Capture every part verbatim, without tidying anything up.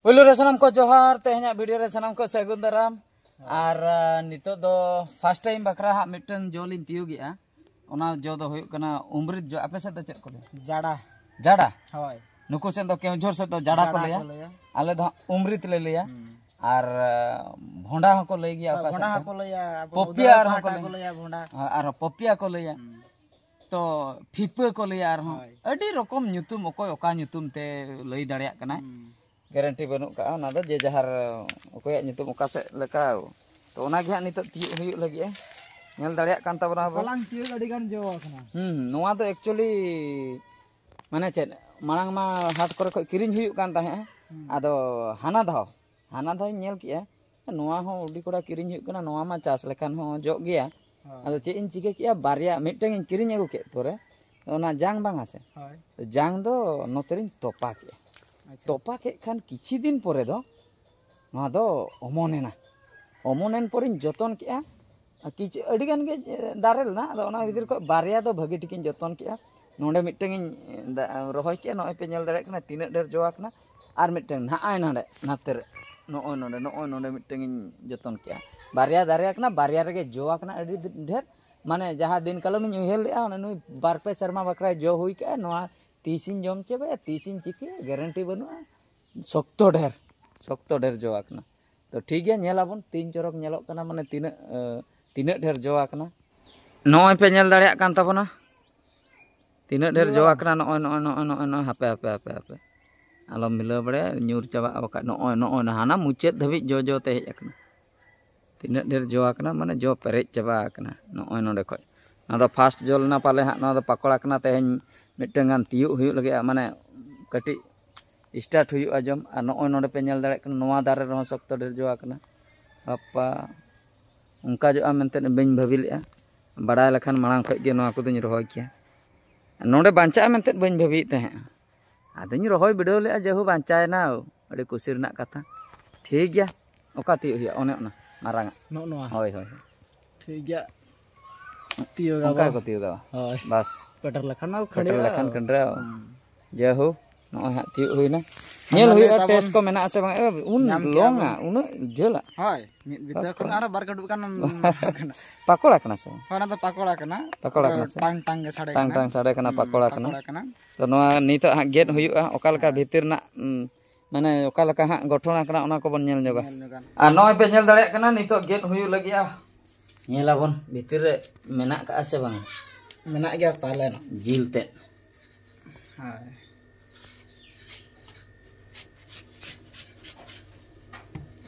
ᱯᱳᱭᱞᱳ ᱨᱮ ᱥᱟᱱᱟᱢ ᱠᱚ ᱡᱚᱦᱟᱨ, ᱛᱮᱦᱮᱧᱟᱜ ᱵᱷᱤᱰᱤᱭᱳ ᱨᱮ ᱥᱟᱱᱟᱢ ᱠᱚ ᱥᱟᱹᱜᱩᱱ ᱫᱟᱨᱟᱢ᱾ ᱟᱨ ᱱᱤᱛᱚᱜ ᱫᱚ ᱯᱷᱟᱥᱴ ᱴᱟᱭᱤᱢ ᱵᱟᱠᱷᱨᱟ ᱦᱟᱸᱜ ᱢᱤᱫᱴᱟᱝ ᱡᱚ ᱞᱤᱧ ᱛᱤᱭᱳᱜᱮᱜᱼᱟ᱾ ᱚᱱᱟ ᱡᱚ ᱫᱚ ᱦᱩᱭᱩᱜ ᱠᱟᱱᱟ ᱩᱢᱨᱤᱛ ᱡᱚ᱾ ᱟᱯᱮ ᱥᱮᱫ ᱫᱚ ᱪᱮᱫ ᱠᱚ ᱞᱟᱹᱭᱟ? ᱡᱟᱰᱟ᱾ ᱡᱟᱰᱟ? ᱦᱳᱭ᱾ ᱱᱩᱠᱩ ᱥᱮᱫ ᱫᱚ, ᱠᱮᱣᱡᱷᱳᱨ ᱥᱮᱫ ᱫᱚ ᱡᱟᱰᱟ ᱠᱚ ᱞᱟᱹᱭᱟ᱾ ᱟᱞᱮ ᱫᱚ ᱦᱟᱸᱜ ᱩᱢᱨᱤᱛ ᱞᱮ ᱞᱟᱹᱭᱟ᱾ ᱟᱨ ᱵᱷᱚᱸᱰᱟ ᱦᱚᱸᱠᱚ ᱞᱟᱹᱭ ᱜᱮᱭᱟ ᱚᱠᱟ ᱥᱮᱫ ᱫᱚ᱾ ᱯᱚᱯᱤᱭᱟ ᱟᱨᱦᱚᱸ ᱠᱚ ᱞᱟᱹᱭᱟ᱾ ᱟᱨᱦᱚᱸ ᱯᱚᱯᱤᱭᱟ ᱠᱚ ᱞᱟᱹᱭᱟ᱾ ᱛᱚ ᱯᱷᱤᱯᱟᱹ ᱠᱚ ᱞᱟᱹᱭᱟ ᱟᱨᱦᱚᱸ᱾ ᱟᱹᱰᱤ ᱨᱚᱠᱚᱢ ᱧᱩᱛᱩᱢ, ᱚᱠᱚᱭ ᱚᱠᱟ ᱧᱩᱛᱩᱢ ᱛᱮ ᱞᱟᱹᱭ ᱫᱟᱲᱮᱭᱟᱜ ᱠᱟᱱᱟᱭ᱾ ᱜᱮᱨᱮᱱᱴᱤ ᱵᱟᱹᱱᱩᱜ ᱠᱟᱜᱼᱟ, ᱚᱱᱟ ᱫᱚ ᱡᱮ ᱡᱟᱦᱟᱨ ᱚᱠᱚᱭᱟᱜ ᱧᱩᱛᱩᱢ ᱚᱠᱟ ᱥᱮᱫ ᱞᱮᱠᱟ᱾ ᱛᱚ ᱚᱱᱟ ᱜᱮ ᱦᱟᱸᱜ ᱱᱤᱛᱚᱜ ᱛᱤᱭᱳᱜ ᱦᱩᱭᱩᱜ ᱞᱟᱹᱜᱤᱫᱼᱟ᱾ ᱧᱮᱞ ᱫᱟᱲᱮᱭᱟᱜ ᱠᱟᱱ ᱛᱟᱵᱚᱱᱟ ᱵᱚᱱ᱾ ᱦᱚᱞᱟᱝ ᱛᱤᱭᱳᱜ ᱟᱹᱰᱤ ᱜᱟᱱ ᱡᱚ ᱟᱠᱟᱱᱟ᱾ ᱦᱩᱸ, ᱱᱚᱣᱟ ᱫᱚ ᱮᱠᱪᱩᱭᱮᱞᱤ ᱢᱟᱱᱮ ᱪᱮᱫ, ᱢᱟᱲᱟᱝ ᱢᱟ ᱦᱟᱴ ᱠᱚᱨᱮ ᱠᱷᱚᱱ ᱠᱤᱨᱤᱧ ᱦᱩᱭᱩᱜ ᱠᱟᱱ ᱛᱟᱦᱮᱸᱜᱼᱟ᱾ ᱟᱫᱚ ᱦᱟᱱᱟ ᱫᱷᱟᱣ, ᱦᱟᱱᱟ ᱫᱷᱟᱣᱤᱧ ᱧᱮᱞ ᱠᱮᱜᱼᱟ, ᱱᱚᱣᱟ ᱦᱚᱸ ᱟᱹᱰᱤ ᱠᱚᱲᱟ ᱠᱤᱨᱤᱧ ᱦᱩᱭᱩᱜ ᱠᱟᱱᱟ, ᱱᱚᱣᱟ ᱢᱟ ᱪᱟᱥ ᱞᱮᱠᱷᱟᱱ ᱦᱚᱸ ᱡᱚᱜ ᱜᱮᱭᱟ᱾ ᱟᱫᱚ ᱪᱮᱫ ᱤᱧ ᱪᱤᱠᱟᱹ ᱠᱮᱜᱼᱟ, ᱵᱟᱨᱭᱟ, ᱢᱤᱫᱴᱟᱝ ᱤᱧ ᱠᱤᱨᱤᱧ ᱟᱹᱜᱩ ᱠᱮᱫ ᱯᱚᱨᱮ ᱚᱱᱟ ᱡᱟᱝ ᱵᱟᱝ ᱟᱥᱮ, ᱡᱟᱝ ᱫᱚ ᱱᱚᱛᱮ ᱨᱤᱧ ᱛᱚᱯᱟ ᱠᱮᱜᱼᱟ᱾ ᱛᱚᱯᱟ ᱠᱮᱫ ᱠᱷᱟᱱ ᱠᱤᱪᱷᱤ ᱫᱤᱱ ᱯᱚᱨᱮ ᱫᱚ ᱱᱚᱣᱟ ᱫᱚ ᱚᱢᱚᱱᱮᱱᱟ᱾ ᱚᱢᱚᱱᱮᱱ ᱯᱚᱨᱮᱧ ᱡᱚᱛᱚᱱ ᱠᱮᱜᱼᱟ᱾ ᱟᱨ ᱠᱤᱪᱷᱩ, ᱟᱹᱰᱤ ᱜᱟᱱ ᱜᱮ ᱫᱟᱨᱮ ᱞᱮᱱᱟ, ᱟᱫᱚ ᱚᱱᱟ ᱵᱷᱤᱛᱤᱨ ᱠᱷᱚᱱ ᱵᱟᱨᱭᱟ ᱫᱚ ᱵᱷᱟᱹᱜᱤ ᱴᱷᱤᱠᱤᱧ ᱡᱚᱛᱚᱱ ᱠᱮᱜᱼᱟ᱾ ᱱᱚᱰᱮ ᱢᱤᱫᱴᱟᱝ ᱤᱧ ᱫᱟ-, ᱨᱚᱦᱚᱭ ᱠᱮᱜᱼᱟ, ᱱᱚᱜᱼᱚᱭ ᱯᱮ ᱧᱮᱞ ᱫᱟᱲᱮᱭᱟᱜ ᱠᱟᱱᱟ ᱛᱤᱱᱟᱹᱜ ᱰᱷᱮᱨ ᱡᱚ ᱟᱠᱟᱱᱟ᱾ ᱟᱨ ᱢᱤᱫᱴᱟᱝ ᱱᱚᱜᱼᱚᱭ ᱱᱚᱰᱮ, ᱱᱟᱛᱮ ᱨᱮ, ᱱᱚᱜᱼᱚᱭ ᱱᱚᱰᱮ, ᱱᱚᱜᱼᱚᱭ ᱱᱚᱰᱮ ᱢᱤᱫᱴᱟᱝ ᱤᱧ ᱡᱚᱛᱚᱱ ᱠᱮᱜᱼᱟ᱾ ᱵᱟᱨᱭᱟ ᱫᱟᱨᱮ ᱟᱠᱟᱱᱟ, ᱵᱟᱨᱭᱟ ᱨᱮᱜᱮ ᱡᱚ ᱟᱠᱟᱱᱟ ᱟᱹᱰᱤ ᱰᱷᱮᱨ᱾ ᱢᱟᱱᱮ ᱡᱟᱦᱟᱸ ᱫᱤᱱ ᱠᱟᱞᱚᱢ ᱤᱧ ᱩᱭᱦᱟᱹᱨ ᱞᱮᱜᱼᱟ, ᱚᱱᱟ ᱱᱩᱭ ᱵᱟᱨ ᱯᱮ ᱥᱮᱨᱢᱟ ᱵᱟᱠᱷᱨᱟᱭ ᱡᱚ ᱦᱩᱭ ᱠᱟᱜᱼᱟ, ᱱᱚᱣᱟ ᱛᱤᱥᱤᱧ ᱡᱚᱢ ᱪᱟᱵᱟᱭᱟ, ᱛᱤᱥᱤᱧ ᱪᱤᱠᱟᱹᱭᱟ, ᱜᱮᱨᱮᱱᱴᱤ ᱵᱟᱹᱱᱩᱜᱼᱟ᱾ ᱥᱚᱠᱛᱚ ᱰᱷᱮᱨ, ᱥᱚᱠᱛᱚ ᱰᱷᱮᱨ ᱡᱚ ᱟᱠᱟᱱᱟ᱾ ᱛᱚ ᱴᱷᱤᱠ ᱜᱮᱭᱟ, ᱧᱮᱞ ᱟᱵᱚᱱ ᱛᱤᱱ ᱪᱚᱨᱚᱠ ᱧᱮᱞᱚᱜ ᱠᱟᱱᱟ, ᱢᱟᱱᱮ ᱛᱤᱱᱟᱹᱜ, ᱮ, ᱛᱤᱱᱟᱹᱜ ᱰᱷᱮᱨ ᱡᱚ ᱟᱠᱟᱱᱟ᱾ ᱱᱚᱜᱼᱚᱭ ᱯᱮ ᱧᱮᱞ ᱫᱟᱲᱮᱭᱟᱜ ᱠᱟᱱ ᱛᱟᱵᱚᱱᱟ ᱛᱤᱱᱟᱹᱜ ᱰᱷᱮᱨ ᱡᱚ ᱟᱠᱟᱱᱟ᱾ ᱱᱚᱜᱼᱚᱭ, ᱱᱚᱜᱼᱚᱭ, ᱱᱚᱜᱼᱚᱭ, ᱱᱚᱜᱼᱚᱭ, ᱱᱚᱜᱼᱚᱭ, ᱦᱟᱯᱮ, ᱦᱟᱯᱮ, ᱦᱟᱯᱮ, ᱦᱟᱯᱮ, ᱟᱞᱚᱢ ᱢᱤᱞᱟᱹᱣ ᱵᱟᱲᱟᱭᱟ, ᱧᱩᱨ ᱪᱟᱵᱟᱜᱼᱟ ᱵᱟᱠᱷᱟᱡ᱾ ᱱᱚᱜᱼᱚᱭ, ᱱᱚᱜᱼᱚᱭ, ᱦᱟᱱᱟ ᱢᱩᱪᱟᱹᱫ ᱫᱷᱟᱹᱵᱤᱡ ᱡᱚ, ᱡᱚ ᱛᱮ ᱦᱮᱡ ᱟᱠᱟᱱᱟ᱾ ᱛᱤᱱᱟᱹᱜ ᱰᱷᱮᱨ ᱡᱚ ᱟᱠᱟᱱᱟ, ᱢᱟᱱᱮ ᱡᱚ ᱯᱮᱨᱮᱡ ᱪᱟᱵᱟ ᱟᱠᱟᱱᱟ ᱱᱚᱜᱼᱚᱭ ᱱᱚᱰᱮ ᱠᱷᱚᱡ᱾ ᱱᱚᱣᱟ ᱫᱚ ᱯᱷᱟᱥᱴ ᱡᱚ ᱞᱮᱱᱟ ᱯᱟᱞᱮ ᱦᱟᱸᱜ, ᱱᱚᱣᱟ ᱫᱚ ᱯᱟᱠᱚᱲᱟ ᱠᱟᱱᱟ᱾ ᱛᱮᱦᱮᱧ ᱢᱤᱫᱴᱟᱝ ᱜᱟᱱ ᱛᱤᱭᱳᱜ ᱦᱩᱭᱩᱜ ᱞᱟᱹᱜᱤᱫᱼᱟ, ᱢᱟᱱᱮ ᱠᱟᱹᱴᱤᱡ ᱥᱴᱟᱨᱴ ᱦᱩᱭᱩᱜᱼᱟ ᱡᱚᱢ᱾ ᱟᱨ ᱱᱚᱜᱼᱚᱭ ᱱᱚᱰᱮ ᱯᱮ ᱧᱮᱞ ᱫᱟᱲᱮᱭᱟᱜ ᱠᱟᱱᱟ, ᱱᱚᱣᱟ ᱫᱟᱨᱮ ᱨᱮᱦᱚᱸ ᱥᱚᱠᱛᱚ ᱰᱷᱮᱨ ᱡᱚ ᱟᱠᱟᱱᱟ᱾ ᱵᱟᱯᱟ, ᱚᱱᱠᱟ ᱡᱚᱜᱼᱟ ᱢᱮᱱᱛᱮ ᱵᱟᱹᱧ ᱵᱷᱟᱹᱵᱤ ᱞᱮᱜᱼᱟ᱾ ᱵᱟᱲᱟᱭ ᱞᱮᱠᱷᱟᱱ ᱢᱟᱲᱟᱝ ᱠᱷᱚᱡ ᱜᱮ ᱱᱚᱣᱟ ᱠᱚᱫᱚᱧ ᱨᱚᱦᱚᱭ ᱠᱮᱭᱟ᱾ ᱱᱚᱰᱮ ᱵᱟᱧᱪᱟᱜᱼᱟ ᱢᱮᱱᱛᱮ ᱵᱟᱹᱧ ᱵᱷᱟᱹᱵᱤᱭᱮᱫ ᱛᱟᱦᱮᱸᱜᱼᱟ᱾ ᱟᱫᱚᱧ ᱨᱚᱦᱚᱭ ᱵᱤᱰᱟᱹᱣ ᱞᱮᱜᱼᱟ, ᱡᱮᱦᱳ ᱵᱟᱧᱪᱟᱣᱮᱱᱟ, ᱟᱹᱰᱤ ᱠᱩᱥᱤ ᱨᱮᱱᱟᱜ ᱠᱟᱛᱷᱟ᱾ ᱴᱷᱤᱠ ᱜᱮᱭᱟ, ᱚᱠᱟ ᱛᱤᱭᱳᱜ ᱦᱩᱭᱩᱜᱼᱟ? ᱚᱱᱮ ᱚᱱᱟ ᱢᱟᱨᱟᱝ ᱟᱜ᱾ ᱱᱚᱜᱼᱚ ᱱᱚᱣᱟ᱾ ᱦᱳᱭ, ᱦᱳᱭ, ᱦᱳᱭ᱾ ᱴᱷᱤᱠ ᱜᱮᱭᱟ, ᱛᱤᱭᱳᱜ ᱚᱱᱠᱟ ᱟᱵᱚ᱾ ᱜᱮᱠᱚ ᱛᱤᱭᱳᱜᱟ᱾ ᱦᱳᱭ᱾ ᱵᱟᱥ᱾ ᱯᱮᱴᱮᱨ ᱞᱮᱠᱷᱟᱱ ᱢᱟ ᱯᱮᱴᱮᱨ ᱠᱷᱟᱹᱱᱰᱤᱭᱟᱹᱜᱼᱟ᱾ ᱞᱮᱠᱷᱟᱱ ᱠᱷᱟᱹᱱᱰᱨᱟᱹᱣ᱾ ᱦᱩᱸ᱾ ᱡᱟᱭᱦᱳᱠ, ᱱᱚᱜᱼᱚᱭ ᱦᱟᱸᱜ ᱛᱤᱭᱳᱜ ᱦᱩᱭᱱᱟ᱾ ᱧᱮᱞ ᱦᱩᱭᱩᱜᱼᱟ ᱴᱮᱥᱴ ᱠᱚ ᱢᱮᱱᱟᱜ ᱟᱥᱮ ᱵᱟᱝ᱾ ᱮ, ᱩᱱ ᱞᱚᱝᱟ, ᱩᱱᱟᱹᱜ ᱡᱷᱟᱹᱞᱟ᱾ ᱦᱳᱭ, ᱢᱤᱫ ᱵᱤᱛᱟᱹ ᱠᱷᱚᱱ ᱟᱨᱦᱚᱸ ᱵᱟᱨ ᱠᱟᱹᱴᱩᱵ ᱜᱟᱱ ᱠᱟᱱᱟ᱾ ᱯᱟᱠᱚᱲᱟ ᱠᱟᱱᱟ ᱥᱮ ᱵᱟᱝ? ᱦᱳᱭ, ᱚᱱᱟ ᱫᱚ ᱯᱟᱠᱚᱲᱟ ᱠᱟᱱᱟ᱾ ᱯᱟᱠᱚᱲᱟ ᱠᱟᱱᱟ ᱥᱮ? ᱴᱟᱝ ᱴᱟᱝ ᱜᱮ ᱥᱟᱰᱮ ᱴᱟᱝ ᱠᱟᱱᱟ᱾ ᱴᱟᱝ ᱥᱟᱰᱮ ᱠᱟᱱᱟ, ᱦᱩᱸ, ᱯᱟᱠᱚᱲᱟ ᱠᱟᱱᱟ᱾ ᱯᱟᱠᱚᱲᱟ ᱠᱟᱱᱟ᱾ ᱛᱚ ᱱᱚᱣᱟ ᱱᱤᱛᱚᱜ ᱦᱟᱸᱜ ᱜᱮᱫ ᱦᱩᱭᱩᱜᱼᱟ, ᱚᱠᱟ ᱞᱮᱠᱟ ᱦᱮᱸ᱾ ᱵᱷᱤᱛᱤᱨ ᱨᱮᱱᱟᱜ, ᱩᱸ, ᱢᱟᱱᱮ ᱚᱠᱟ ᱞᱮᱠᱟ ᱦᱟᱸᱜ ᱜᱚᱴᱷᱚᱱ ᱟᱠᱟᱱᱟ, ᱚᱱᱟ ᱠᱚᱵᱚᱱ ᱧᱮᱞ ᱧᱚᱜᱟ᱾ ᱧᱮᱞ ᱧᱚᱜᱟ᱾ ᱟᱨ ᱱᱚᱜᱼᱚᱭ ᱯᱮ ᱧᱮᱞ ᱫᱟᱲᱮᱭᱟᱜ ᱠᱟᱱᱟ, ᱱᱤᱛᱚᱜ ᱜᱮᱫ ᱦᱩᱭᱩᱜ ᱞᱟᱹᱜᱤᱫᱼᱟ᱾ ᱧᱮᱞᱟᱵᱚᱱ ᱵᱷᱤᱛᱤᱨ ᱨᱮ ᱢᱮᱱᱟᱜ ᱠᱟᱜᱼᱟ ᱥᱮ ᱵᱟᱝ ᱢᱮᱱᱟᱜ ᱜᱮᱭᱟ ᱯᱟᱞᱮᱱ᱾ ᱡᱤᱞ ᱛᱮᱫ᱾ ᱦᱳᱭ᱾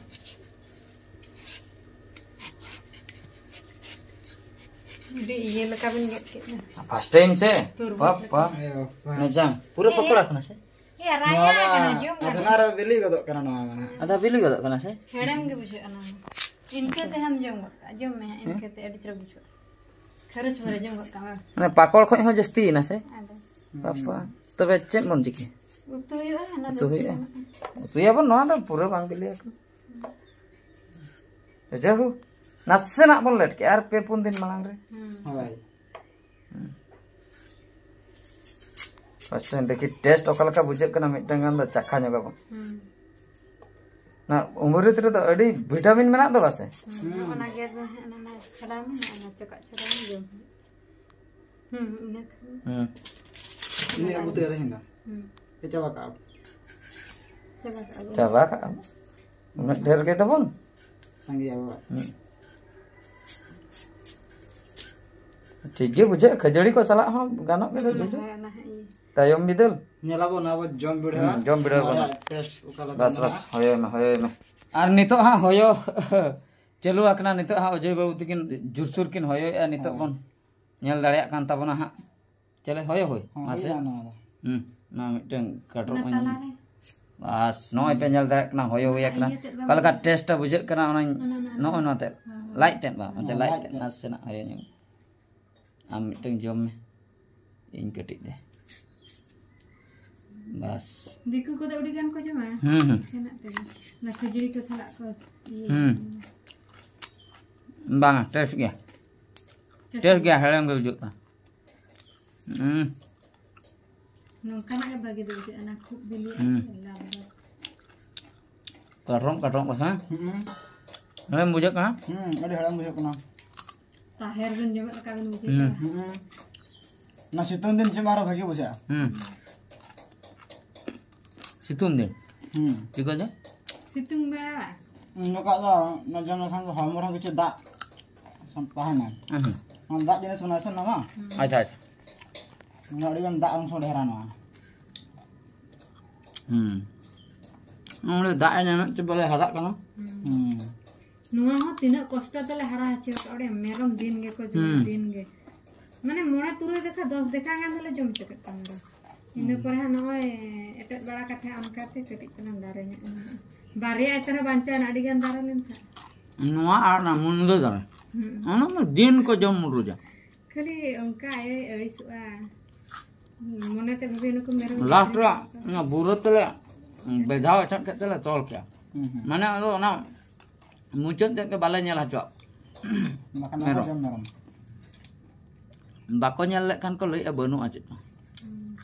ᱟᱹᱰᱤ ᱤᱭᱟᱹ ᱞᱮᱠᱟ ᱵᱤᱱ ᱜᱮᱫ ᱠᱮᱫ ᱫᱚ᱾ ᱯᱷᱟᱥᱴ ᱴᱟᱭᱤᱢ ᱥᱮ? ᱛᱩᱨᱢᱩᱡ ᱯᱟᱯ, ᱞᱮᱠᱟ᱾ ᱯᱟᱯ᱾ ᱮ ᱵᱟᱯᱟ᱾ ᱱᱮᱡᱟᱝ, ᱯᱩᱨᱟᱹ ᱮ, ᱯᱚᱠᱚᱲᱟ ᱮ᱾ ᱠᱟᱱᱟ ᱥᱮ? ᱮ, ᱨᱟᱭᱟ ᱱᱚᱣᱟ ᱢᱟ ᱠᱟᱱᱟ, ᱡᱚᱢ ᱟᱫᱷᱟ ᱜᱟᱱᱚᱜᱼᱟ᱾ ᱨᱮ ᱵᱤᱞᱤ ᱜᱚᱫᱚᱜ ᱠᱟᱱᱟ ᱱᱚᱣᱟ ᱢᱟ ᱦᱟᱸᱜ᱾ ᱟᱫᱷᱟ ᱵᱤᱞᱤ ᱜᱚᱫᱚᱜ ᱠᱟᱱᱟ ᱥᱮ? ᱦᱮᱲᱮᱢ ᱜᱮ ᱵᱩᱡᱷᱟᱹᱜᱼᱟ ᱱᱚᱣᱟ ᱢᱟ᱾ ᱤᱱᱠᱟᱹ ᱛᱮ ᱦᱟᱢ ᱡᱚᱢ ᱜᱚᱫ ᱠᱟᱜᱼᱟ, ᱡᱚᱢ ᱢᱮ ᱦᱟᱸᱜ, ᱦᱮᱸ? ᱤᱱᱠᱟᱹ ᱛᱮ ᱟᱹᱰᱤ ᱪᱮᱦᱨᱟ ᱵᱩᱡᱷᱟᱹᱜᱼᱟ᱾ ᱠᱷᱟᱹᱨᱟᱹᱪ ᱵᱟᱨᱮ ᱡᱚᱢ ᱜᱚᱫ ᱠᱟᱜ ᱢᱮ᱾ ᱢᱟᱱᱮ ᱯᱟᱠᱚᱲ ᱠᱷᱚᱡ ᱦᱚᱸ ᱡᱟᱹᱥᱛᱤᱭᱮᱱᱟ ᱥᱮ? ᱟᱫᱚ᱾ ᱵᱟᱯᱟ᱾ ᱛᱚᱵᱮ ᱪᱮᱫ ᱵᱚᱱ ᱪᱤᱠᱟᱹᱭᱟ? ᱩᱛᱩ ᱦᱩᱭᱩᱜᱼᱟ, ᱦᱟᱱᱟ ᱩᱛᱩ ᱫᱚ ᱦᱩᱭᱩᱜᱼᱟ? ᱩᱛᱩ ᱦᱩᱭᱩᱜᱼᱟ᱾ ᱩᱛᱩᱭᱟᱵᱚᱱ, ᱱᱚᱣᱟ ᱫᱚ ᱯᱩᱨᱟᱹ ᱵᱟᱝ ᱵᱤᱞᱤ ᱟᱠᱟᱱᱟ᱾ ᱡᱟᱭᱦᱳᱠ, ᱱᱟᱥᱮᱱᱟᱜ ᱵᱚᱱ ᱞᱮᱴ ᱠᱮᱜᱼᱟ, ᱟᱨ ᱯᱮ ᱯᱩᱱ ᱫᱤᱱ ᱢᱟᱲᱟᱝ ᱨᱮ᱾ ᱦᱩᱸ᱾ ᱦᱳᱭ᱾ ᱦᱩᱸ᱾ ᱯᱷᱟᱥᱴ ᱴᱟᱭᱤᱢ ᱫᱮᱠᱷᱤ ᱴᱮᱥᱴ ᱚᱠᱟ ᱞᱮᱠᱟ ᱵᱩᱡᱷᱟᱹᱜ ᱠᱟᱱᱟ, ᱢᱤᱫᱴᱟᱝ ᱜᱟᱱ ᱫᱚ ᱪᱟᱠᱷᱟ ᱧᱚᱜᱟᱵᱚᱱ᱾ ᱦᱩᱸ᱾ ᱚᱱᱟ ᱚᱢᱨᱤᱛ ᱨᱮᱫᱚ ᱟᱹᱰᱤ ᱵᱷᱤᱴᱟᱢᱤᱱ ᱢᱮᱱᱟᱜ ᱫᱚ ᱵᱟᱥᱮ? ᱦᱩᱸ, ᱦᱩᱸ᱾ ᱚᱱᱟ ᱜᱮᱫ ᱢᱮ ᱦᱟᱸᱜ, ᱚᱱᱟ, ᱚᱱᱟ ᱪᱷᱟᱰᱟᱣ ᱢᱮ, ᱚᱱᱟ ᱪᱚᱠᱟᱜ ᱪᱷᱟᱰᱟᱣ ᱢᱮ, ᱡᱚᱢ ᱢᱮ᱾ ᱦᱩᱸ, ᱤᱱᱟᱹ ᱠᱷᱟᱱ᱾ ᱦᱩᱸ᱾ ᱤᱧᱟᱹᱜ ᱵᱩᱛᱟᱹ ᱨᱮ ᱦᱮᱱᱟᱜ᱾ ᱦᱩᱸ᱾ ᱯᱮ ᱪᱟᱵᱟ ᱠᱟᱜᱼᱟ? ᱪᱟᱵᱟ ᱠᱟᱜᱼᱟ ᱵᱚᱱ᱾ ᱪᱟᱵᱟ ᱠᱟᱜᱼᱟ ᱵᱚᱱ᱾ ᱩᱱᱟᱹᱜ ᱰᱷᱮᱨ ᱜᱮ ᱛᱟᱵᱚᱱ᱾ ᱥᱟᱸᱜᱮᱭᱟ ᱵᱟᱵᱟ᱾ ᱦᱩᱸ᱾ ᱴᱷᱤᱠ ᱜᱮ ᱵᱩᱡᱷᱟᱹᱜᱼᱟ, ᱠᱷᱟᱹᱡᱟᱹᱲᱤ ᱠᱚ ᱥᱟᱞᱟᱜ ᱦᱚᱸ ᱜᱟᱱᱚᱜ ᱜᱮ ᱦᱩᱸ, ᱡᱚᱡᱚ᱾ ᱦᱳᱭ, ᱚᱱᱟ ᱦᱟᱸᱜ ᱤᱭᱟᱹ᱾ ᱛᱟᱭᱚᱢ ᱵᱤᱫᱟᱹᱞ᱾ ᱧᱮᱞᱟᱵᱚᱱ ᱟᱵᱚ ᱡᱚᱢ ᱵᱤᱰᱟᱹᱣᱟ᱾ ᱦᱩᱸ, ᱡᱚᱢ ᱵᱤᱰᱟᱹᱣ ᱱᱚᱣᱟ ᱵᱚᱱ᱾ ᱨᱮᱭᱟᱜ ᱴᱮᱥᱴ ᱚᱠᱟ ᱞᱮᱠᱟ ᱵᱟᱥ, ᱵᱟᱥ, ᱢᱮᱱᱟᱜᱼᱟ᱾ ᱦᱳᱭ ᱢᱮ, ᱦᱳᱭ ᱢᱮ᱾ ᱟᱨ ᱱᱤᱛᱚᱜ ᱦᱟᱸᱜ ᱦᱚᱭᱚ ᱪᱟᱹᱞᱩ ᱟᱠᱟᱱᱟ, ᱱᱤᱛᱚᱜ ᱦᱟᱸᱜ ᱚᱡᱚᱭ ᱵᱟᱹᱵᱩ ᱛᱟᱹᱠᱤᱱ ᱡᱳᱨᱥᱳᱨ ᱠᱤᱱ ᱦᱚᱭᱚᱭᱮᱫᱼᱟ, ᱱᱤᱛᱚᱜ ᱦᱳᱭ᱾ ᱵᱚᱱ ᱧᱮᱞ ᱫᱟᱲᱮᱭᱟᱜ ᱠᱟᱱ ᱛᱟᱵᱚᱱᱟ ᱦᱟᱸᱜ᱾ ᱪᱚᱞᱮ ᱦᱚᱭᱚ ᱦᱳᱭ, ᱦᱚᱸ, ᱢᱟᱥᱮ᱾ ᱦᱩᱭᱩᱜᱼᱟ ᱱᱚᱣᱟ ᱫᱚ᱾ ᱦᱩᱸ, ᱱᱚᱣᱟ ᱢᱤᱫᱴᱟᱝ ᱠᱟᱴᱚᱨ ᱚᱱᱟ ᱠᱚᱧ ᱛᱟᱞᱟᱨᱮ᱾ ᱵᱟᱥ, ᱱᱚᱜᱼᱚᱭ ᱯᱮ ᱧᱮᱞ ᱫᱟᱲᱮᱭᱟᱜ ᱠᱟᱱᱟ, ᱦᱚᱭᱚ ᱦᱩᱭ ᱟᱠᱟᱱᱟ᱾ ᱤᱭᱟᱹ ᱛᱮᱫ ᱵᱟᱝ ᱚᱠᱟ ᱞᱮᱠᱟ ᱦᱩᱭᱩᱜᱼᱟ᱾ ᱴᱮᱥᱴ ᱵᱩᱡᱷᱟᱹᱜ ᱠᱟᱱᱟ, ᱚᱱᱟᱧ, ᱚᱱᱟ, ᱚᱱᱟ, ᱱᱚᱜᱼᱚᱭ ᱱᱚᱣᱟ ᱛᱮᱫ᱾ ᱦᱚᱸ, ᱦᱚᱸ᱾ ᱞᱟᱡ ᱛᱮᱫ ᱵᱟᱝ, ᱦᱚᱸ, ᱢᱟᱥᱮ ᱞᱟᱡ ᱞᱟᱡ ᱛᱮᱫ ᱛᱮᱫ᱾ ᱱᱟᱥᱮᱱᱟᱜ ᱦᱚᱭᱚ ᱧᱚᱜ᱾ ᱟᱢ ᱢᱤᱫᱴᱟᱝ ᱡᱚᱢ ᱢᱮ, ᱤᱧ ᱠᱟᱹᱴᱤᱡ ᱫᱮ᱾ ᱵᱟᱥ᱾ ᱫᱤᱠᱩ ᱠᱚᱫᱚ ᱟᱹᱰᱤ ᱜᱟᱱ ᱠᱚ ᱡᱚᱢᱟ᱾ ᱦᱩᱸ, ᱦᱩᱸ᱾ ᱦᱮᱱᱟᱜ ᱛᱮᱜᱮ᱾ ᱚᱱᱟ ᱠᱷᱟᱹᱡᱟᱹᱲᱤ ᱠᱚ ᱥᱟᱞᱟᱜ ᱠᱚ ᱤᱭᱟᱹᱭᱟ᱾ ᱦᱩᱸ᱾ ᱵᱟᱝᱟ, ᱴᱮᱥᱴ ᱜᱮᱭᱟ᱾ ᱴᱮᱥᱴ ᱴᱮᱥᱴ ᱜᱮᱭᱟ, ᱦᱮᱲᱮᱢ ᱜᱮ ᱵᱩᱡᱷᱟᱹᱜ ᱠᱟᱱᱟ᱾ ᱦᱩᱸ᱾ ᱱᱚᱝᱠᱟᱱᱟᱜ ᱜᱮ ᱵᱷᱟᱜᱮ ᱫᱚ ᱵᱩᱡᱷᱟᱹᱜᱼᱟ, ᱚᱱᱟ ᱠᱷᱩᱵ ᱵᱤᱞᱤ ᱦᱩᱸ᱾ ᱞᱟᱫ ᱫᱚ᱾ ᱠᱟᱴᱨᱚᱢ, ᱠᱟᱴᱨᱚᱢ ᱠᱚ ᱥᱮ? ᱦᱩᱸ᱾ ᱦᱮᱸ, ᱵᱩᱡᱷᱟᱹᱜ ᱠᱟᱱᱟ? ᱦᱩᱸ, ᱟᱹᱰᱤ ᱦᱟᱲᱟᱢ ᱵᱩᱡᱷᱟᱹᱜ ᱠᱟᱱᱟ᱾ ᱛᱟᱦᱮᱨ ᱵᱮᱱ ᱡᱚᱢᱮᱫ ᱞᱮᱠᱟ ᱵᱮᱱ ᱵᱩᱡᱷᱟᱹᱣ ᱦᱩᱸ᱾ ᱠᱮᱫᱟ᱾ ᱦᱩᱸ᱾ ᱚᱱᱟ ᱥᱤᱛᱩᱝ ᱫᱤᱱ ᱡᱚᱢ ᱟᱨᱚ ᱵᱷᱟᱜᱮ ᱵᱩᱡᱷᱟᱹᱜᱼᱟ᱾ ᱦᱩᱸ᱾ ᱥᱤᱛᱩᱝ ᱫᱤᱱ? ᱦᱩᱸ᱾ ᱪᱤᱠᱟᱹ ᱫᱚ? ᱥᱤᱛᱩᱝ ᱵᱮᱲᱟ᱾ ᱱᱚᱝᱠᱟ ᱫᱚ ᱚᱱᱟ ᱡᱚᱢ ᱞᱮᱠᱷᱟᱱ ᱫᱚ ᱦᱚᱲᱢᱚ ᱨᱮᱦᱚᱸ ᱠᱤᱪᱷᱩ ᱫᱟᱜ ᱛᱟᱦᱮᱱᱟ᱾ ᱦᱩᱸ᱾ ᱚᱱᱟ ᱫᱟᱜ ᱡᱤᱱᱤᱥ ᱠᱟᱱᱟ ᱥᱮ ᱱᱚᱣᱟ᱾ ᱦᱩᱸ᱾ ᱟᱪᱪᱷᱟ, ᱟᱪᱪᱷᱟ᱾ ᱚᱱᱟ ᱟᱹᱰᱤ ᱜᱟᱱ ᱫᱟᱜ ᱚᱝᱥᱚ ᱰᱷᱮᱨᱟ ᱱᱚᱣᱟ᱾ ᱦᱩᱸ᱾ ᱚᱸᱰᱮ ᱫᱟᱜ ᱮ ᱧᱟᱢᱮᱫ ᱛᱮ ᱵᱚᱞᱮ ᱦᱟᱨᱟᱜ ᱠᱟᱱᱟ᱾ ᱦᱩᱸ᱾ ᱦᱩᱸ᱾ ᱱᱚᱣᱟ ᱦᱚᱸ ᱛᱤᱱᱟᱹᱜ ᱠᱚᱥᱴᱚ ᱛᱮᱞᱮ ᱦᱟᱨᱟ ᱦᱚᱪᱚ ᱟᱠᱟᱫ, ᱚᱸᱰᱮ ᱢᱮᱨᱚᱢ ᱫᱤᱱ ᱜᱮᱠᱚ ᱡᱚᱢᱟ, ᱦᱩᱸ᱾ ᱫᱤᱱ ᱜᱮ᱾ ᱢᱟᱱᱮ ᱢᱚᱬᱮ ᱛᱩᱨᱩᱭ ᱫᱮᱠᱷᱟ, ᱫᱚᱥ ᱫᱮᱠᱷᱟ ᱜᱟᱱ ᱫᱚᱞᱮ ᱡᱚᱢ ᱦᱚᱪᱚ ᱠᱮᱫ ᱠᱚᱣᱟ ᱢᱮᱨᱚᱢ᱾ ᱤᱱᱟᱹ ᱦᱩᱸ᱾ ᱯᱚᱨᱮ ᱦᱟᱸᱜ ᱱᱚᱜᱼᱚᱭ ᱮᱴᱮᱫ ᱵᱟᱲᱟ ᱠᱟᱛᱮ ᱚᱱᱠᱟᱛᱮ ᱠᱟᱹᱴᱤᱡ ᱛᱟᱞᱟᱝ ᱫᱟᱨᱮ ᱧᱚᱜ ᱮᱱᱟ᱾ ᱵᱟᱨᱭᱟ ᱮᱛᱨᱟ ᱵᱟᱧᱪᱟᱣ ᱮᱱᱟ, ᱟᱹᱰᱤ ᱜᱟᱱ ᱫᱟᱨᱮ ᱞᱮᱱ ᱛᱟᱦᱮᱸᱫ᱾ ᱱᱚᱣᱟ ᱟᱨ ᱚᱱᱟ ᱢᱩᱱᱜᱟᱹ ᱫᱟᱨᱮ᱾ ᱦᱩᱸ᱾ ᱚᱱᱟ ᱢᱟ ᱫᱤᱱ ᱠᱚ ᱡᱚᱢ ᱢᱩᱨᱩᱡᱟ᱾ ᱠᱷᱟᱹᱞᱤ ᱚᱱᱠᱟ ᱟᱭᱳᱭ ᱟᱹᱲᱤᱥᱚᱜᱼᱟ᱾ ᱢᱚᱱᱮᱛᱮ ᱵᱷᱟᱵᱤ ᱱᱩᱠᱩ ᱢᱮᱨᱚᱢ ᱞᱟᱥᱴ ᱨᱮ ᱚᱱᱟ ᱵᱩᱨᱟᱹ ᱛᱮᱞᱮ ᱵᱮᱡᱷᱟᱣ ᱮᱥᱮᱫ ᱠᱮᱫ ᱛᱮᱞᱮ ᱛᱚᱞ ᱠᱮᱭᱟ᱾ ᱦᱩᱸ, ᱦᱩᱸ᱾ ᱢᱟᱱᱮ ᱟᱫᱚ ᱚᱱᱟ ᱢᱩᱪᱟᱹᱫ ᱛᱮᱫ ᱜᱮ ᱵᱟᱞᱮ ᱧᱮᱞ ᱦᱚᱪᱚᱣᱟᱜ᱾ ᱵᱟᱠᱷᱟᱱ ᱵᱟᱠᱚ ᱢᱮᱨᱚᱢ᱾ ᱡᱚᱢ ᱢᱮᱨᱚᱢ᱾ ᱵᱟᱠᱚ ᱧᱮᱞ ᱞᱮᱫ ᱠᱷᱟᱱ ᱠᱚ ᱞᱟᱹᱭᱮᱫᱼᱟ ᱵᱟᱹᱱᱩᱜᱼᱟ ᱪᱮᱫ ᱦᱚᱸ᱾ ᱦᱩᱸ᱾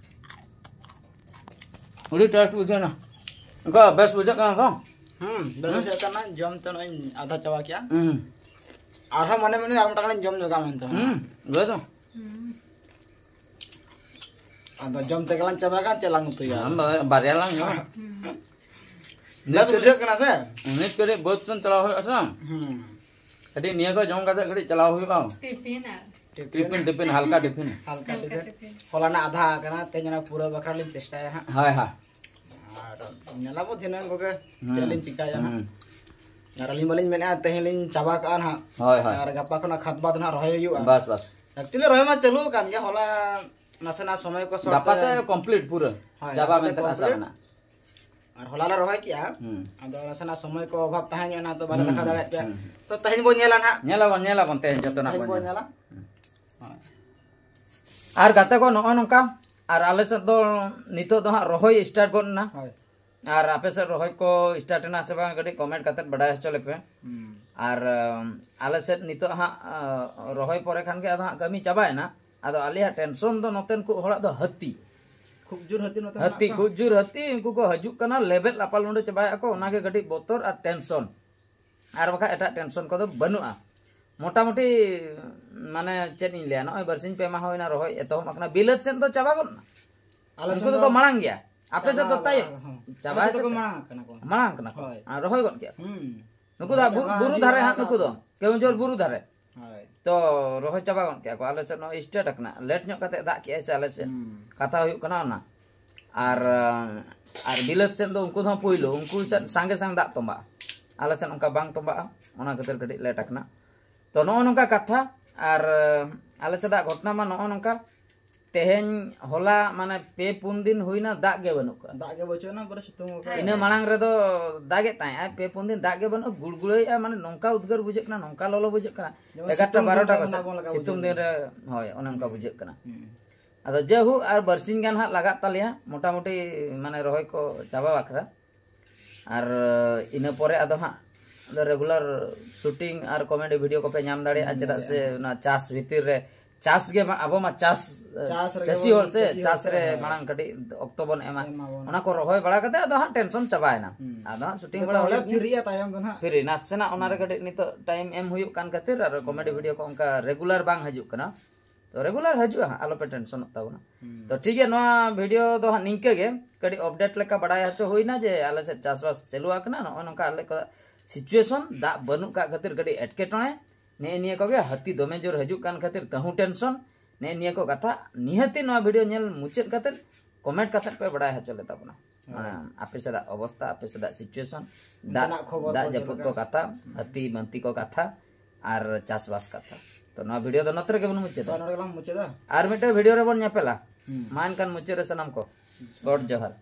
ᱟᱹᱰᱤ ᱴᱮᱥᱴ ᱵᱩᱡᱷᱟᱹᱣ ᱮᱱᱟ᱾ ᱚᱱᱠᱟ ᱵᱮᱥ ᱵᱩᱡᱷᱟᱹᱜ ᱠᱟᱱᱟ ᱛᱚ? ᱦᱩᱸ, ᱵᱮᱥ ᱦᱩᱸ? ᱵᱩᱡᱷᱟᱹᱜ ᱠᱟᱱᱟ᱾ ᱡᱚᱢ ᱛᱮ ᱱᱚᱜᱼᱚᱭ ᱤᱧ ᱟᱫᱷᱟ ᱪᱟᱵᱟ ᱠᱮᱜᱼᱟ᱾ ᱦᱩᱸ᱾ ᱟᱨᱦᱚᱸ ᱢᱚᱱᱮ ᱢᱚᱱᱮ ᱟᱨ ᱢᱤᱫᱴᱟᱝ ᱜᱟᱱᱤᱧ ᱡᱚᱢ ᱧᱚᱜᱟ ᱢᱮᱱᱛᱮ᱾ ᱦᱩᱸ, ᱞᱟᱹᱭ ᱫᱚ᱾ ᱦᱩᱸ᱾ ᱟᱫᱚ ᱡᱚᱢ ᱛᱮᱜᱮ ᱞᱟᱝ ᱪᱟᱵᱟ ᱠᱟᱜᱼᱟ, ᱪᱮᱫ ᱞᱟᱝ ᱩᱛᱩᱭᱟ? ᱦᱮᱸ, ᱵᱟ-, ᱵᱟᱨᱭᱟ ᱞᱟᱝ ᱡᱚᱢᱟ᱾ ᱦᱩᱸ᱾ ᱵᱮᱥ ᱵᱩᱡᱷᱟᱹᱜ ᱠᱟᱱᱟ ᱥᱮ? ᱱᱤᱛ ᱠᱟᱹᱴᱤᱡ ᱵᱟᱹᱫᱽ ᱥᱮᱱ ᱪᱟᱞᱟᱣ ᱦᱩᱭᱩᱜᱼᱟ ᱥᱮ? ᱦᱩᱸ᱾ ᱠᱟᱹᱴᱤᱡ ᱱᱤᱭᱟᱹ ᱠᱚ ᱡᱚᱢ ᱠᱟᱛᱮ ᱠᱟᱹᱴᱤᱡ ᱪᱟᱞᱟᱣ ᱦᱩᱭᱩᱜᱼᱟ᱾ ᱴᱤᱯᱷᱤᱱ ᱟᱨ ᱴᱤᱯᱷᱤᱱ, ᱴᱤᱯᱷᱤᱱ, ᱦᱟᱞᱠᱟ ᱴᱤᱯᱷᱤᱱ᱾ ᱦᱟᱞᱠᱟ ᱦᱟᱞᱠᱟ ᱴᱤᱯᱷᱤᱱ᱾ ᱴᱤᱯᱷᱤᱱ᱾ ᱦᱚᱞᱟᱱᱟᱜ ᱟᱫᱷᱟ ᱟᱠᱟᱱᱟ, ᱛᱮᱦᱮᱧ ᱚᱱᱟ ᱯᱩᱨᱟᱹ ᱵᱟᱠᱷᱨᱟ ᱞᱤᱧ ᱪᱮᱥᱴᱟᱭᱟ ᱦᱟᱸᱜ᱾ ᱦᱳᱭ, ᱦᱳᱭ᱾ ᱟᱨ ᱧᱮᱞᱟᱵᱚ ᱫᱷᱤᱱᱟᱹᱝ ᱠᱚᱜᱮ ᱦᱩᱸ, ᱪᱮᱫ ᱞᱤᱧ ᱪᱤᱠᱟᱭᱟ ᱦᱟᱸᱜ᱾ ᱦᱩᱸ᱾ ᱟᱨ ᱟᱹᱞᱤᱧ ᱢᱟᱞᱤᱧ ᱢᱮᱱᱮᱫᱼᱟ, ᱛᱮᱦᱮᱧ ᱞᱤᱧ ᱪᱟᱵᱟ ᱠᱟᱜᱼᱟ ᱦᱟᱸᱜ᱾ ᱦᱳᱭ, ᱦᱳᱭ᱾ ᱟᱨ ᱜᱟᱯᱟ ᱠᱷᱚᱱᱟᱜ ᱠᱷᱟᱫᱽ ᱵᱟᱫᱽ ᱦᱟᱸᱜ ᱨᱚᱦᱚᱭ ᱦᱩᱭᱩᱜᱼᱟ᱾ ᱵᱟᱥ, ᱵᱟᱥ᱾ Actually ᱨᱚᱦᱚᱭ ᱢᱟ ᱪᱟᱹᱞᱩ ᱟᱠᱟᱱ ᱜᱮ, ᱦᱚᱞᱟ ᱱᱟᱥᱮᱱᱟᱜ ᱥᱚᱢᱚᱭ ᱠᱚ short ᱜᱟᱯᱟ ᱛᱮ᱾ ᱛᱮ complete ᱯᱩᱨᱟᱹ᱾ ᱦᱳᱭ, ᱪᱟᱵᱟ ᱜᱟᱯᱟ ᱛᱮ ᱢᱮᱱᱛᱮ ᱟᱥᱟ complete᱾ ᱢᱮᱱᱟᱜᱼᱟ᱾ ᱟᱨ ᱦᱚᱞᱟ ᱞᱮ ᱨᱚᱦᱚᱭ ᱠᱮᱜᱼᱟ᱾ ᱦᱩᱸ᱾ ᱟᱫᱚ ᱱᱟᱥᱮᱱᱟᱜ ᱥᱚᱢᱚᱭ ᱠᱚ ᱚᱵᱷᱟᱵ ᱛᱟᱦᱮᱸ ᱧᱚᱜ ᱮᱱᱟ, ᱛᱚ ᱵᱟᱞᱮ ᱦᱩᱸ, ᱫᱮᱠᱷᱟᱣ ᱫᱟᱲᱮᱭᱟᱜ ᱯᱮᱭᱟ᱾ ᱦᱩᱸ᱾ ᱛᱚ ᱛᱮᱦᱮᱧ ᱵᱚᱱ ᱧᱮᱞᱟ ᱱᱟᱦᱟᱜ᱾ ᱧᱮᱞᱟᱵᱚᱱ, ᱧᱮᱞᱟᱵᱚᱱ ᱛᱮᱦᱮᱧ ᱡᱚᱛᱚᱱᱟᱜ ᱛᱮᱦᱮᱧ ᱵᱚᱱ ᱵᱚᱱ ᱧᱮᱞᱟ᱾ ᱧᱮᱞᱟ᱾ ᱦᱩᱸ᱾ ᱦᱳᱭ᱾ ᱟᱨ ᱜᱟᱛᱮ ᱠᱚ, ᱱᱚᱜᱼᱚ ᱱᱚᱝᱠᱟ᱾ ᱟᱨ ᱟᱞᱮ ᱥᱮᱫ ᱫᱚ ᱱᱤᱛᱚᱜ ᱫᱚ ᱦᱟᱸᱜ ᱨᱚᱦᱚᱭ start ᱜᱚᱫ ᱮᱱᱟ᱾ ᱦᱳᱭ᱾ ᱟᱨ ᱟᱯᱮ ᱥᱮᱫ ᱨᱚᱦᱚᱭ ᱠᱚ start ᱮᱱᱟ ᱥᱮ ᱵᱟᱝ, ᱠᱟᱹᱴᱤᱡ comment ᱠᱟᱛᱮᱫ ᱵᱟᱰᱟᱭ ᱦᱚᱪᱚ ᱞᱮᱯᱮ᱾ ᱦᱩᱸ᱾ ᱟᱨ, ᱟᱢ, ᱟᱞᱮ ᱥᱮᱫ ᱱᱤᱛᱚᱜ ᱦᱟᱸᱜ, ᱟᱸ, ᱨᱚᱦᱚᱭ ᱯᱚᱨᱮ ᱠᱷᱟᱱ ᱜᱮ ᱟᱫᱚ ᱦᱟᱸᱜ ᱠᱟᱹᱢᱤ ᱪᱟᱵᱟᱭᱮᱱᱟ᱾ ᱟᱫᱚ ᱟᱞᱮᱭᱟᱜ tension ᱫᱚ ᱱᱚᱛᱮᱱ ᱠᱚ ᱦᱚᱲᱟᱜ ᱫᱚ ᱦᱟᱹᱛᱤ᱾ ᱠᱷᱩᱵ ᱡᱳᱨ ᱦᱟᱹᱛᱤ ᱱᱚᱛᱮ ᱢᱮᱱᱟᱜ ᱦᱟᱹᱛᱤ ᱠᱚᱣᱟ᱾ ᱠᱷᱩᱵ ᱡᱳᱨ ᱦᱟᱹᱛᱤ, ᱩᱱᱠᱩ ᱠᱚ ᱦᱤᱡᱩᱜ ᱠᱟᱱᱟ, ᱞᱮᱵᱮᱫ ᱞᱟᱯᱟᱞ ᱞᱩᱸᱰᱟᱹ ᱪᱟᱵᱟᱭᱮᱫᱼᱟ ᱠᱚ᱾ ᱚᱱᱟᱜᱮ ᱠᱟᱹᱴᱤᱡ ᱵᱚᱛᱚᱨ ᱟᱨ ᱴᱮᱱᱥᱚᱱ, ᱟᱨ ᱵᱟᱠᱷᱟᱡ ᱮᱴᱟᱜ ᱴᱮᱱᱥᱚᱱ ᱠᱚᱫᱚ ᱵᱟᱹᱱᱩᱜᱼᱟ᱾ ᱢᱚᱴᱟᱢᱩᱴᱤ ᱢᱟᱱᱮ ᱪᱮᱫ ᱤᱧ ᱞᱟᱹᱭᱟ, ᱱᱚᱜᱼᱚᱭ ᱵᱟᱨᱥᱤᱧ ᱯᱮ ᱢᱟᱦᱟ ᱦᱩᱭᱱᱟ, ᱨᱚᱦᱚᱭ ᱮᱛᱚᱦᱚᱵ ᱟᱠᱟᱱᱟ᱾ ᱵᱤᱞᱟᱹᱛ ᱥᱮᱫ ᱫᱚ ᱪᱟᱵᱟ ᱜᱚᱫ ᱮᱱᱟ᱾ ᱟᱞᱮ ᱩᱱᱠᱩ ᱥᱮᱱ ᱫᱚᱠᱚ ᱫᱚ ᱢᱟᱲᱟᱝ ᱜᱮᱭᱟ, ᱟᱯᱮ ᱥᱮᱫ ᱫᱚ ᱪᱟᱵᱟ ᱛᱟᱭᱚᱢ᱾ ᱵᱟᱲᱟ, ᱦᱚᱸ᱾ ᱪᱟᱵᱟ ᱟᱞᱮ ᱥᱮᱫ ᱥᱮᱫ ᱫᱚᱠᱚ ᱫᱚ ᱢᱟᱲᱟᱝ ᱟᱠᱟᱱᱟ ᱠᱚ᱾ ᱢᱟᱲᱟᱝ ᱠᱟᱱᱟ ᱠᱚ᱾ ᱦᱳᱭ᱾ ᱟᱨ ᱨᱚᱦᱚᱭ ᱜᱚᱫ ᱠᱮᱫᱼᱟ ᱠᱚ᱾ ᱦᱩᱸ᱾ ᱱᱩᱠᱩ ᱫᱚ ᱦᱟᱸᱜ ᱵᱩ-, ᱪᱟᱵᱟ ᱵᱩᱨᱩ ᱤᱫᱤ ᱫᱷᱟᱨᱮ ᱠᱟᱱᱟ ᱦᱟᱸᱜ, ᱠᱚ᱾ ᱱᱩᱠᱩ ᱫᱚ ᱠᱮᱣᱚᱱᱡᱷᱚᱨ ᱵᱩᱨᱩ ᱫᱷᱟᱨᱮ᱾ ᱦᱳᱭ᱾ ᱛᱚ ᱨᱚᱦᱚᱭ ᱪᱟᱵᱟ ᱜᱚᱫ ᱠᱮᱫᱼᱟ ᱠᱚ᱾ ᱟᱞᱮ ᱥᱮᱫ ᱱᱚᱜᱼᱚᱭ ᱥᱴᱟᱨᱴ ᱟᱠᱟᱱᱟ, ᱞᱮᱴ ᱧᱚᱜ ᱠᱟᱛᱮ ᱫᱟᱜ ᱠᱮᱫᱼᱟᱭ ᱥᱮ ᱟᱞᱮ ᱥᱮᱫ᱾ ᱦᱩᱸ᱾ ᱠᱟᱛᱷᱟ ᱦᱩᱭᱩᱜ ᱠᱟᱱᱟ ᱚᱱᱟ᱾ ᱟᱨ, ᱟᱨ ᱵᱤᱞᱟᱹᱛ ᱥᱮᱫ ᱫᱚ ᱩᱱᱠᱩ ᱫᱚ ᱯᱳᱭᱞᱳ, ᱩᱱᱠᱩ ᱥᱮᱫ ᱥᱟᱸᱜᱮ ᱥᱟᱝ ᱫᱟᱜ ᱛᱚᱸᱵᱟᱜᱼᱟ, ᱟᱞᱮ ᱥᱮᱫ ᱚᱱᱠᱟ ᱵᱟᱝ ᱛᱚᱸᱵᱟᱜᱼᱟ, ᱚᱱᱟ ᱠᱷᱟᱹᱛᱤᱨ ᱠᱟᱹᱴᱤᱡ ᱞᱮᱴ ᱟᱠᱟᱱᱟ᱾ ᱛᱚ ᱱᱚᱜᱼᱚ ᱱᱚᱝᱠᱟ ᱠᱟᱛᱷᱟ᱾ ᱟᱨ ᱟᱞᱮ ᱥᱮᱫᱟᱜ ᱜᱷᱚᱴᱚᱱᱟ ᱢᱟ ᱱᱚᱜᱼᱚ ᱱᱚᱝᱠᱟ, ᱛᱮᱦᱮᱧ ᱦᱚᱞᱟ ᱢᱟᱱᱮ ᱯᱮ ᱯᱩᱱ ᱫᱤᱱ ᱦᱩᱭᱱᱟ, ᱫᱟᱜ ᱜᱮ ᱵᱟᱹᱱᱩᱜ ᱠᱟᱜᱼᱟ᱾ ᱫᱟᱜ ᱜᱮ ᱵᱟᱹᱪᱩᱜ ᱟᱱᱟ, ᱯᱩᱨᱟᱹ ᱥᱤᱛᱩᱝ ᱟᱠᱟᱫ᱾ ᱤᱱᱟᱹ ᱢᱟᱲᱟᱝ ᱨᱮᱫᱚ ᱫᱟᱜᱮᱫ ᱛᱟᱦᱮᱸᱜᱼᱟᱭ, ᱯᱮ ᱯᱩᱱ ᱫᱤᱱ ᱫᱟᱜ ᱜᱮ ᱵᱟᱹᱱᱩᱜᱼᱟ, ᱜᱩᱲᱜᱩᱲᱟᱹᱭᱮᱫᱼᱟ, ᱢᱟᱱᱮ ᱱᱚᱝᱠᱟ ᱩᱫᱽᱜᱟᱹᱨ ᱵᱩᱡᱷᱟᱹᱜ ᱠᱟᱱᱟ, ᱱᱚᱝᱠᱟ ᱞᱚᱞᱚ ᱵᱩᱡᱷᱟᱹᱜ ᱠᱟᱱᱟ᱾ ᱡᱮᱢᱚᱱ ᱮᱜᱟᱨᱚᱴᱟ ᱥᱤᱛᱩᱝ ᱫᱤᱱ ᱵᱟᱨᱚᱴᱟ ᱨᱮ ᱠᱚ ᱚᱱᱟ ᱥᱮᱫ ᱵᱚᱱ ᱞᱟᱜᱟᱣ ᱥᱤᱛᱩᱝ ᱵᱩᱡᱷᱟᱹᱣ ᱫᱤᱱ ᱠᱟᱱᱟ᱾ ᱨᱮ, ᱦᱳᱭ, ᱚᱱᱮ ᱚᱱᱠᱟ ᱦᱩᱸ᱾ ᱵᱩᱡᱷᱟᱹᱜ ᱠᱟᱱᱟ᱾ ᱦᱩᱸ᱾ ᱟᱫᱚ ᱡᱟᱭᱦᱳᱠ, ᱟᱨ ᱵᱟᱨᱥᱤᱧ ᱜᱟᱱ ᱦᱟᱸᱜ ᱞᱟᱜᱟᱜ ᱛᱟᱞᱮᱭᱟ ᱢᱚᱴᱟᱢᱩᱴᱤ, ᱢᱟᱱᱮ ᱨᱚᱦᱚᱭ ᱠᱚ ᱪᱟᱵᱟ ᱵᱟᱠᱷᱨᱟ᱾ ᱟᱨ ᱤᱱᱟᱹ ᱯᱚᱨᱮ ᱟᱫᱚ ᱦᱟᱸᱜ ᱟᱫᱚ ᱨᱮᱜᱩᱞᱟᱨ ᱥᱩᱴᱤᱝ ᱟᱨ ᱠᱚᱢᱮᱰᱤ ᱵᱷᱤᱰᱤᱭᱳ ᱠᱚᱯᱮ ᱧᱟᱢ ᱫᱟᱲᱮᱭᱟᱜᱼᱟ, ᱧᱟᱢ ᱪᱮᱫᱟᱜ ᱥᱮ ᱫᱟᱲᱮᱭᱟᱜᱼᱟ᱾ ᱚᱱᱟ ᱪᱟᱥ ᱵᱷᱤᱛᱤᱨ ᱨᱮ, ᱪᱟᱥ ᱜᱮ ᱢᱟ-, ᱟᱵᱚ ᱢᱟ ᱪᱟᱥ, ᱪᱟᱥ ᱨᱮᱜᱮ ᱪᱟᱹᱥᱤ ᱵᱚᱱ, ᱦᱚᱲ ᱥᱮ, ᱪᱟᱹᱥᱤ ᱦᱚᱲ ᱪᱟᱥ ᱥᱮ, ᱨᱮ ᱦᱳᱭ᱾ ᱢᱟᱲᱟᱝ ᱠᱟᱹᱴᱤᱡ ᱚᱠᱛᱚ ᱵᱚᱱ ᱮᱢᱟ᱾ ᱮᱢᱟᱵᱚᱱ᱾ ᱚᱱᱟ ᱠᱚ ᱨᱚᱦᱚᱭ ᱵᱟᱲᱟ ᱠᱟᱛᱮ ᱟᱫᱚ ᱦᱟᱸᱜ ᱴᱮᱱᱥᱚᱱ ᱪᱟᱵᱟᱭᱮᱱᱟ᱾ ᱦᱩᱸ᱾ ᱟᱫᱚ ᱦᱟᱸᱜ ᱥᱩᱴᱤᱝ ᱡᱚᱛᱚ ᱵᱟᱲᱟ ᱦᱚᱲ ᱦᱩᱭᱩᱜ ᱜᱮ᱾ ᱯᱷᱤᱨᱤᱜᱼᱟ ᱛᱟᱭᱚᱢ ᱫᱚ ᱱᱟᱦᱟᱜ᱾ ᱯᱷᱤᱨᱤ, ᱱᱟᱥᱮᱱᱟᱜ ᱚᱱᱟ ᱨᱮ ᱦᱩᱸ᱾ ᱠᱟᱹᱴᱤᱡ ᱱᱤᱛᱚᱜ ᱴᱟᱭᱤᱢ ᱮᱢ ᱦᱩᱭᱩᱜ ᱠᱟᱱ ᱠᱷᱟᱹᱛᱤᱨ ᱟᱨ ᱠᱚᱢᱮᱰᱤ ᱦᱩᱸ᱾ ᱵᱷᱤᱰᱤᱭᱳ ᱠᱚ ᱚᱱᱠᱟ ᱨᱮᱜᱩᱞᱟᱨ ᱵᱟᱝ ᱦᱤᱡᱩᱜ ᱠᱟᱱᱟ᱾ ᱛᱚ ᱨᱮᱜᱩᱞᱟᱨ ᱦᱤᱡᱩᱜᱼᱟ ᱦᱟᱸᱜ, ᱟᱞᱚᱯᱮ ᱴᱮᱱᱥᱚᱱᱚᱜ ᱛᱟᱵᱚᱱᱟ᱾ ᱦᱩᱸ᱾ ᱛᱚ ᱴᱷᱤᱠ ᱜᱮᱭᱟ, ᱱᱚᱣᱟ ᱵᱷᱤᱰᱤᱭᱳ ᱫᱚ ᱦᱟᱸᱜ ᱱᱤᱝᱠᱟᱹ ᱜᱮ, ᱠᱟᱹᱴᱤᱡ ᱟᱯᱰᱮᱴ ᱞᱮᱠᱟ ᱵᱟᱲᱟᱭ ᱦᱚᱪᱚ ᱦᱩᱭᱱᱟ ᱡᱮ ᱟᱞᱮ ᱥᱮᱫ ᱪᱟᱥᱵᱟᱥ ᱪᱟᱹᱞᱩ ᱟᱠᱟᱱᱟ, ᱱᱚᱜᱼᱚ ᱱᱚᱝᱠᱟ ᱟᱞᱮ ᱠᱚ ᱥᱤᱪᱩᱭᱮᱥᱚᱱ, ᱫᱟᱜ ᱵᱟᱹᱱᱩᱜ ᱠᱟᱜ ᱠᱷᱟᱹᱛᱤᱨ ᱠᱟᱹᱴᱤᱡ ᱮᱴᱠᱮᱴᱚᱬᱮ, ᱱᱮᱜᱼᱮ ᱱᱤᱭᱟᱹ ᱠᱚᱜᱮ, ᱦᱟᱹᱛᱤ ᱫᱚᱢᱮ ᱡᱳᱨ ᱦᱤᱡᱩᱜ ᱠᱟᱱ ᱠᱷᱟᱹᱛᱤᱨ ᱛᱟᱹᱦᱩ ᱴᱮᱱᱥᱚᱱ, ᱱᱮᱜᱼᱮ ᱱᱤᱭᱟᱹ ᱠᱚ ᱠᱟᱛᱷᱟ ᱱᱤᱦᱟᱹᱛᱤ ᱱᱚᱣᱟ ᱵᱷᱤᱰᱤᱭᱳ ᱧᱮᱞ ᱢᱩᱪᱟᱹᱫ ᱠᱟᱛᱮᱫ ᱠᱚᱢᱮᱱᱴ ᱠᱟᱛᱮᱫ ᱯᱮ ᱵᱟᱲᱟᱭ ᱦᱚᱪᱚ ᱞᱮ ᱛᱟᱵᱚᱱᱟ᱾ ᱦᱳᱭ᱾ ᱦᱮᱸ, ᱟᱯᱮ ᱥᱮᱫᱟᱜ ᱚᱵᱚᱥᱛᱟ, ᱟᱯᱮ ᱥᱮᱫᱟᱜ ᱥᱤᱪᱩᱭᱮᱥᱚᱱ, ᱫᱟᱜ, ᱚᱱᱛᱮᱱᱟᱜ ᱠᱷᱚᱵᱚᱨ ᱫᱟᱜ ᱠᱚ ᱪᱮᱫ ᱡᱟᱹᱯᱩᱫ ᱞᱮᱠᱟ? ᱠᱚ ᱠᱟᱛᱷᱟ, ᱦᱩᱸ᱾ ᱦᱟᱹᱛᱤ ᱢᱟᱹᱱᱛᱤ ᱠᱚ ᱠᱟᱛᱷᱟ, ᱟᱨ ᱪᱟᱥᱵᱟᱥ ᱠᱟᱛᱷᱟ᱾ ᱛᱚ ᱱᱚᱣᱟ ᱵᱷᱤᱰᱤᱭᱳ ᱫᱚ ᱱᱚᱛᱮ ᱨᱮᱜᱮ ᱵᱚᱱ ᱢᱩᱪᱟᱹᱫᱟ᱾ ᱛᱚ ᱱᱚᱰᱮ ᱜᱮᱞᱟᱝ ᱢᱩᱪᱟᱹᱫᱟ᱾ ᱟᱨ ᱢᱤᱫᱴᱮᱱ ᱵᱷᱤᱰᱤᱭᱳ ᱨᱮᱵᱚᱱ ᱧᱮᱯᱮᱞᱟ᱾ ᱦᱩᱸ᱾ ᱢᱟ ᱮᱱᱠᱷᱟᱱ ᱢᱩᱪᱟᱹᱫ ᱨᱮ ᱥᱟᱱᱟᱢ ᱠᱚ ᱜᱚᱰ ᱡᱚᱦᱟᱨ᱾